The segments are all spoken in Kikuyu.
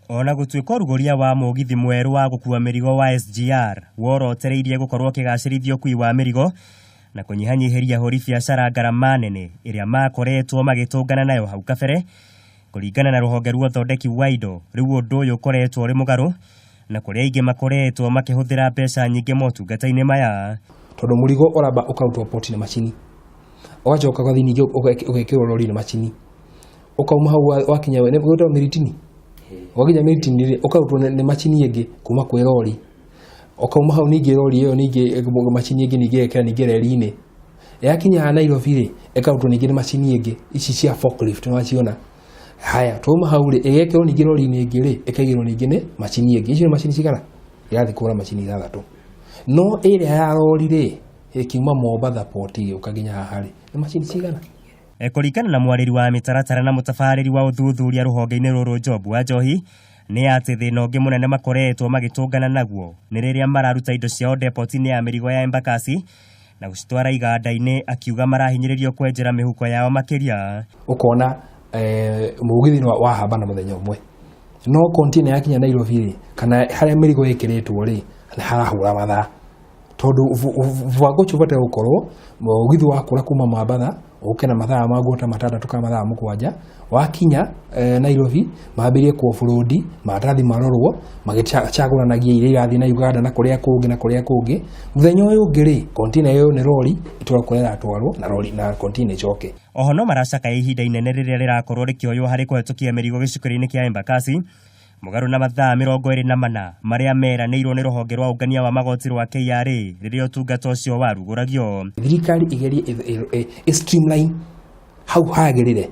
Ona gũtuĩka ũrugũria wa mũgithi mwerũ wa gũkua mĩrigo wa SGR worotereirie gũkorwo ũkĩgacĩrithia ũkui wa mĩrigo na kũnyihanyihĩria ahũri biacara ngarama nene ĩrĩa makoretwo magĩtũngana nayo hau kabere, kũringana na rũhonge rwa ũthondeki wa indo, rĩu ũndũ ũyũ ũkoretwo ũrĩ mũgarũ na kũrĩa aingĩ makoretwo makĩhũthĩra mbeca nyingĩ motungata-inĩ maya. Tondũ mũrigo ũramba ũkarutwo port nĩ macini, ũgacoka ũgathiĩ ningĩ ũgekĩrwo rori nĩ macini, ũkauma hau wakinya nĩ gwĩtagwo mĩritini, wakinya mĩritini rĩ, ũkarutwo nĩ macini ĩngĩ kuma kwĩ rori, ũkauma hau ningĩ rori ĩyo ningĩ macini ĩngĩ ningĩ ĩgekĩra ningĩ reri-inĩ, yakinya Nairobi rĩ, ĩkarutwo ningĩ nĩ macini ĩngĩ ici cia forklift nĩwaciona. Haya, twauma hau rĩ, ĩgekĩrwo ningĩ rori-inĩ ĩngĩ rĩ, ĩkaigĩrwo ningĩ nĩ macini ĩngĩ. Icio nĩ macini cigana? Irathiĩ kũgũra macini ithathatũ. No ĩrĩa ya rori rĩ, ĩkiuma Mombatha port ĩgĩũka nginya haha rĩ, nĩ macini cigana? Kũringana na mwarĩri wa mĩtaratara na mũtabarĩri wa ũthuthuria rũhonge-inĩ rũrũ Job wa Njohi, nĩ atĩ thĩna ũngĩ mũnene makoretwo magĩtũngana naguo nĩ rĩrĩa mararuta indo ciao depot-inĩ ya mĩrigo ya Embakasi na gũcitwara iganda-inĩ, akiuga marahinyĩrĩrio kwenjera mĩhuko yao makĩria. Ũkona mũgithi nĩ wahamba na mũthenya ũmwe, no container yakinya Nairobi rĩ, kana harĩa mĩrigo ĩkĩrĩtwo rĩ, nĩ harahũra mathaa, tondũ mũbango ũcio ũbataire gũkorwo mũgithi wakũra kuma Mombatha ũke na mathaa maguo ta matandatũ kana mathaa mũgwanja, wakinya Nairobi mambĩrĩrie kũ offload, maratathi marorwo magĩcagũranagia iria irathiĩ na Uganda na kũrĩa kũngĩ na kũrĩa kũngĩ. Mũthenya ũyũ ũngĩ rĩ, container ĩyo nĩ rori ĩtwarwo kũrĩa ĩratwarwo na rori na container ĩcoke. Oho no maracakaya ihinda inene rĩrĩa rĩrakorwo rĩkĩoywo harĩ kũhetũkia mĩrigo gĩcukĩro-inĩ kĩa Embakasi, mũgarũ na mathaa 24 marĩa meranĩirwo nĩ rũhonge rwa ũngania wa magoti rwa KRA rĩrĩa ũtungata ũcio warugũragio. Thirikari igerie ĩ streamline hau hagĩrĩre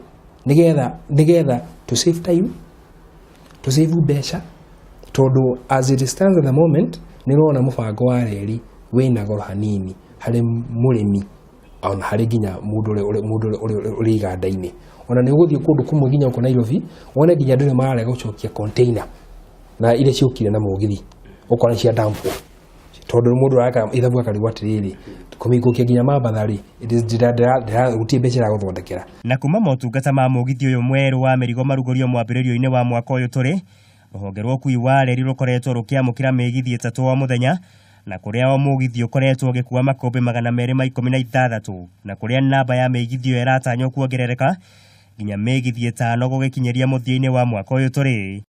nĩgetha to save time, to save mbeca, tondũ as it stands at the moment nĩ ũrona mũbango wa reri wĩna goro hanini harĩ mũrĩmi ona harĩ nginya mũndũ ũrĩa ũrĩ iganda-inĩ. Ona nĩ ũgũthiĩ kũndũ kũmwe nginya gũkũ Nairobi wone nginya andũ nĩ mararega gũcokia container na iria ciũkire na mũgithi, ũkona cia dumpwo, tondũ mũndũ areka ithabu akarigwo atĩrĩrĩ, kũmĩikũkia nginya Mombatha rĩ, gũtirĩ mbeca ĩragũthondekera. Na kuma motungata ma mũgithi ũyũ mwerũ wa mĩrigo marugũrio mwambĩrĩrio-inĩ wa mwaka ũyũ tũrĩ, rũhonge rwa ũkui wa reri rũkoretwo rũkĩamũkĩra mĩgithi ĩtatũ o mũthenya, na kũrĩa o mũgithi ũkoretwo ũgĩkua makũmbĩ 216, na kũrĩa namba ya mĩgithi ĩyo ĩratanywo kuongerereka nginya mĩgithi 5 gũgĩkinyĩria mũthia-inĩ wa mwaka ũyũ tũrĩ.